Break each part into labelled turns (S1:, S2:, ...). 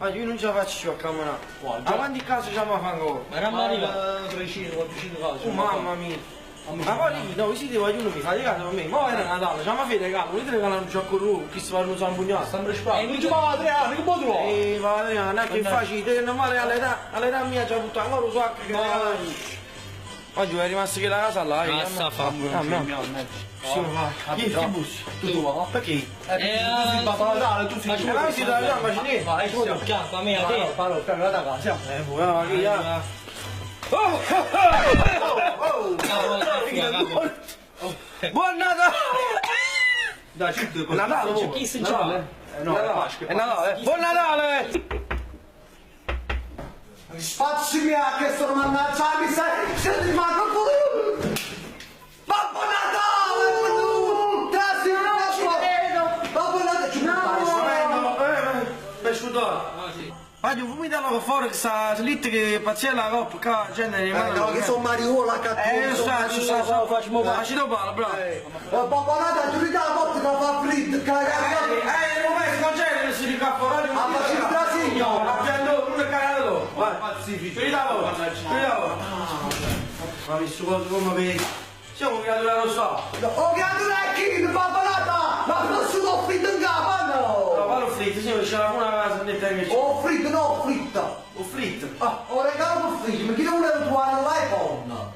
S1: Ma io nun ce 'a faccio cchiù a cammenà. Ma quanti case c'amma fa ancora?
S2: Ma c'amma arrivà?
S3: 300, 400 case.
S1: Oh mamma mia. Ma poi no, voi siete guagliuni mi fate caso per me. Mo era Natale, c'amma fa 'e regali, volete regalà nu giacco nuovo, chisto pare nu zampugnato.
S3: Sempre sparo. Non ci va 3 anni, che può trovare?
S1: Eh, va Adriano, non è che facite, non male all'età, all'età mia già buttato ancora 'o sacco che regalare. Oggi è rimasto che la casa là,
S2: Ah, sta fa.
S1: Ah, no. Sì, va. Chi chi bussi?
S3: Tu va.
S1: Perché?
S3: Tu sei Babbo Natale, tu sei
S1: Ma la si dà la macinetta.
S3: Vai, siamo.
S2: Chiappa, me, a te.
S3: Parlo, parlo, da casa, siamo.
S1: Buona, ma chi ja? Oh, oh, oh. Buon Natale!
S3: Dai, ci
S1: Natale,
S2: C'è chi si gioca?
S3: No, è Pasqua.
S1: È Natale, eh? Buon Natale!
S4: Spazzi mia che sono mannaggia, mi sai, senti ma non volevo. Babbo Natale, tu! Trasi, no, Babbo Natale, ci no,
S1: Per scudare. Ma ti vomitano fuori che sta slitta che pazzella la coppa, qua, gente rimane.
S4: No, che sono mariuola cattiva.
S1: Eh, io sto, sto, sto, faccio Ma ci devo parla, bravo. Eh,
S4: Babbo Natale, tu da la porta che fa freddo, cagare.
S1: eh, non è congelo, si ricappa,
S4: Ma facci trasì,
S1: No, abbiamo un cagato. Vai, ci davo, ci davo. Ma mi su cosa come vedi? Siamo creatura lo so.
S4: Oh, creatura è chi? Babbo Natale! Ma non sono freddo in capo,
S1: No,
S4: no!
S1: fallo fritto, sì, c'è la una casa, non è che
S4: Ho fritto, no, fritto!
S1: Ho fritto.
S4: Ah, ho regalo per fritto, ma chi non voleva trovare l'iPhone?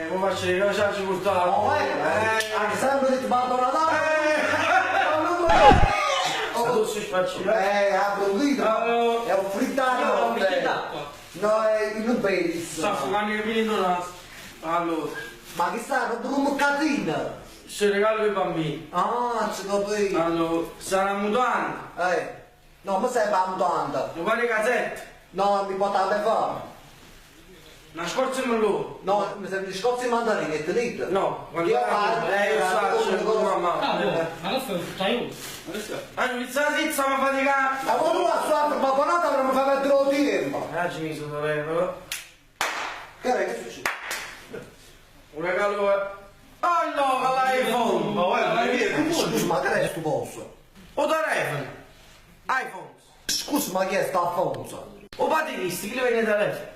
S1: Come faccio le cose ci portare?
S4: Oh, eh, sempre detto Babbo Natale!
S1: Oh, tu si spacci.
S4: Apro un dito!
S1: Bravo.
S4: È un frittato!
S2: Io ho un bicchiere d'acqua.
S4: No, è non bevi.
S1: Sta affogando i capelli in naso. Allora,
S4: Ma che sta? Non come un catino!
S1: se regalo per i bambini.
S4: Ah, ci capito!
S1: Allora, sarà mutante.
S4: No, ma sei la mutanda!
S1: Non fare casette.
S4: No, mi portate fare!
S1: Una scorza in melone.
S4: No, mi serve gli scorzi mandarini e tenete!
S1: No,
S4: Io parlo,
S1: io so, c'è mamma.
S2: Ah, boh, ma che fai? T'aiuto.
S1: Ah, inizia la zizza, ma fatica.
S4: Ma quando la sua Babbo Natale non mi fa perdere il tempo!
S1: Oggi mi sono telefono.
S4: Che è? Che succede?
S1: Un regalo è... Allora, l'iPhone!
S3: Ma guarda, non è vero.
S4: Scusa, ma che è sto posto?
S1: O telefono! iPhone!
S4: Scusa, ma chi è sta Alfonso?
S1: O batterista, chi le viene telefono?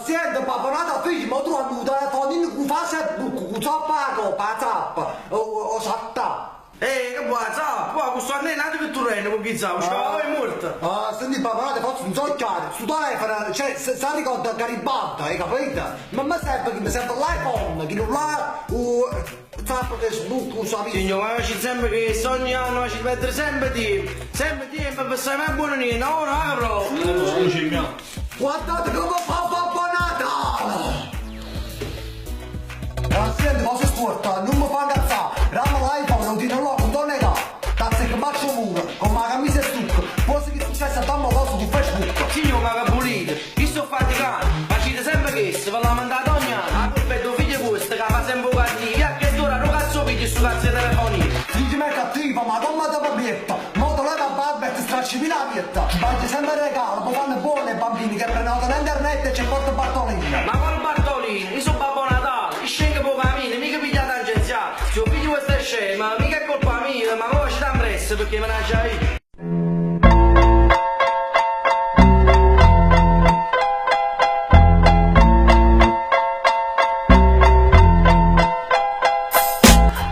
S4: Senti, Babbo Natale, figlio, ma tu hai un telefonino con Facebook, con zappa, con zappa, o satta.
S1: Ehi, che buona zappa! Qua, questo anno è nato per Tureno con chi zappa, oh, è morto!
S4: Ah, senti, Babbo Natale, faccio un socchiare, su telefono, cioè, se, se ricorda Garibaldi, hai capito? Ma mi serve che mi serve l'iPhone, che non l'ha, o zappa Facebook, o sapete.
S1: Signore, ma ci sembra che ogni anno ci perde sempre tempo! Sempre tempo per stare mai buono niente, ora apro!
S3: Scusi, mio.
S4: Guardate come fa Babbo Natale! Ah, senti, ma se sporta, non mi fa incazzare, rama l'iPhone, non ti non l'ho, non torna da. Tazza che faccio muro, con la camicia e stucco, poi che è successo a tammo cosa su Facebook.
S1: Signore, ma che pulito! Io sto faticando, ma ci sempre questo, ve l'ha mandato ogni anno! La colpa è tuo figlio questo, che fa sempre cattivi, a che ora non cazzo pigli su cazzo di telefonino!
S4: Figlio me è cattivo, ma come te permetta? Mo te leva barba e ti stracci la pietta. Sbagli sempre il regalo, poi fanno buone i bambini che prenotano internet e ci porta Bartolino.
S1: Ma quale Bartolino? Io sono Babbo Natale, io scendo per cammino, mica piglia tangenziale. Se ho figlio questa è scema, mica è colpa mia, ma ora ci dà presto perché me ne già io.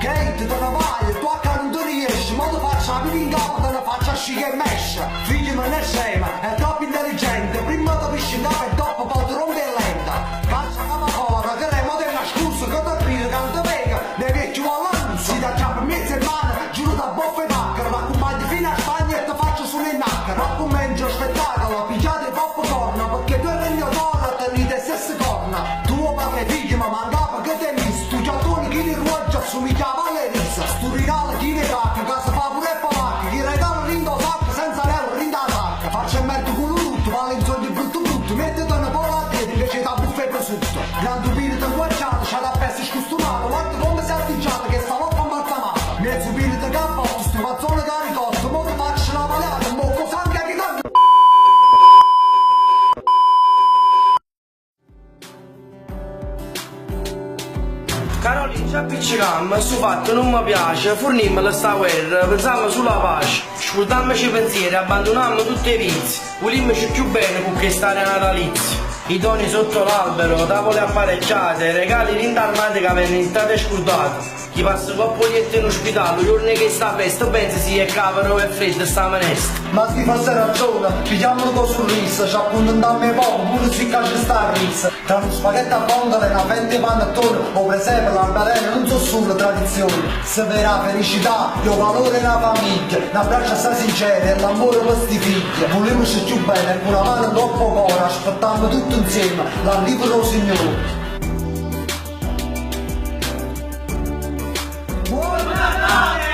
S4: Kate, te ne vai, tu a casa non ti riesci, ma ti faccio la pipì in capo, te ne faccio sci che mescia. Figlio non è scema, è troppo intelligente, prima ti pisci in capo e dopo poi ti rompe e lenta. Caccia la fora, che lei mo è una scusa, che ti credi, che non ti vega, ne vecchio alla luce. Si ti acchiappa in mezzo in mano, giuro da boffa e pacchero, ma accompagni fino a Spagna e ti faccio sulle nacchere. Ma commencio spettacolo, pigliate i popcorn, perché tu e Regno d'Oro tenete le stesse corna. Tuo padre e figlio, ma mancava che te misto, tu giattone chi li ruoggia assomigliava alle risa. Stu regalo chi ne cacca, casa fa pure polacca, chi regala rindo sacca senza euro rinda la sacca. Faccio il merda culo tutto, vale in sogni brutto brutto, mettete una pola a piedi invece da buffet e prosciutto. Grande pirito inguaggiato, c'ha la peste scostumato, guarda come si è attiggiato che sta loppa ambalsamata. Mezzo pirito cappotto, sto mazzone da ricotto, mo ti faccio la magliata, mo cosa anche che tanto.
S1: Carolina, ci appiccicato. Alluccamm, stu fatto nun mi piace, furnimmola sta guerra, pensammo sulla pace. Scurdammoci i pensieri, abbandonammo tutti i vizi, volimmoci più bene con quest'aria natalizia. I doni sotto l'albero, tavole apparecchiate, regali rindarmati che vengono iniziate e scordate. Chi passa coppo lietto in ospedale, giorno che sta festa, pensa si è cavolo e fredda sta minestra.
S4: Ma si fosse ragione, pigliamolo con sorriso, ci accontentiamo poco, pure se ci sta a risa. Tra uno spaghetto a vongola e una fetta di panettone, o presepe, l'albarello, non so solo tradizione. Se vera felicità, io valore una famiglia, un abbraccio assai sincero e l'amore per sti figli. Volemoci più bene, con una mano dopo cuore, aspettiamo tutti insieme l'arrivo del Signore.
S1: Buon Natale!